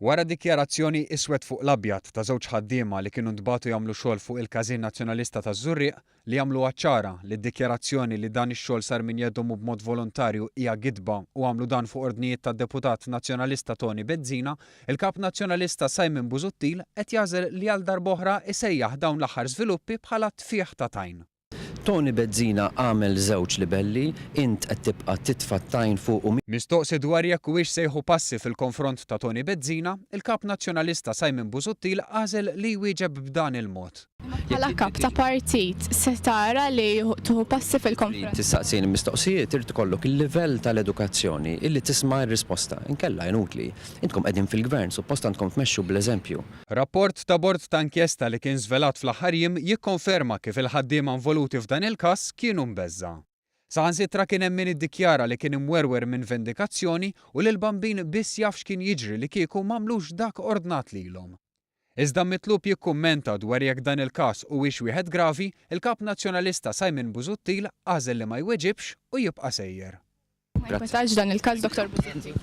Wara dikjarazzjoni iswed fuq l-abjad ta' żewġ ħaddiema li kienu ntbagħtu jagħmlu xogħol fuq il-Każin Nazzjonalista taż-Żurrieq li għamluha ċara li d-dikjarazzjoni li dan ix-xogħol sar minn jeddhom u b'mod volontarju hija gidba u għamlu dan fuq ordnijiet tad-Deputat Nazzjonalista Toni Bezzina, il-Kap Nazzjonalista Simon Busuttil qed jagħżel li għal darb'oħra jsejjaħ dawn l-aħħar żviluppi bħala tfigħ ta' tajn. Toni Bezzina għamel żewġ libelli, int qed tibqa' titfa' t-tajn fuqu. Mistoqsi dwar jekk huwiex se jieħu passi fil-konfront ta' Toni Bezzina, il-Kap Nazzjonalista Simon Busuttil għażel li jwieġeb b'dan il-mod. Imma bħala kap ta' partit se tara li tieħu passi fil-konfront. Tistaqsini mistoqsijiet irid ikollok il-livell tal-edukazzjoni illi tisma' r-risposta. Inkella inutli. Intkom qegħdin fil-Gvern, suppost għandkom tmexxu bl-eżempju. Rapport ta' bord ta' inkjesta li kien żvelat fl-aħħar jiem jikkonferma kif il-ħaddiema involuti f'dan il-każ kienu mbeżża'. Saħansitra kien hemm min iddikjara li kien imwerwer minn vendikazzjoni u li l-Bambin biss jaf x'kien jiġri li kieku m'għamlux dak ordnat lilhom. Iżda mitlub jikkummenta dwar jekk dan il-każ huwiex wieħed gravi, il-Kap Nazzjonalista Simon Busuttil għażel li ma jweġibx u jibqa' sejjer. Ma jinkwetax dan il-każ Dottor Busuttil.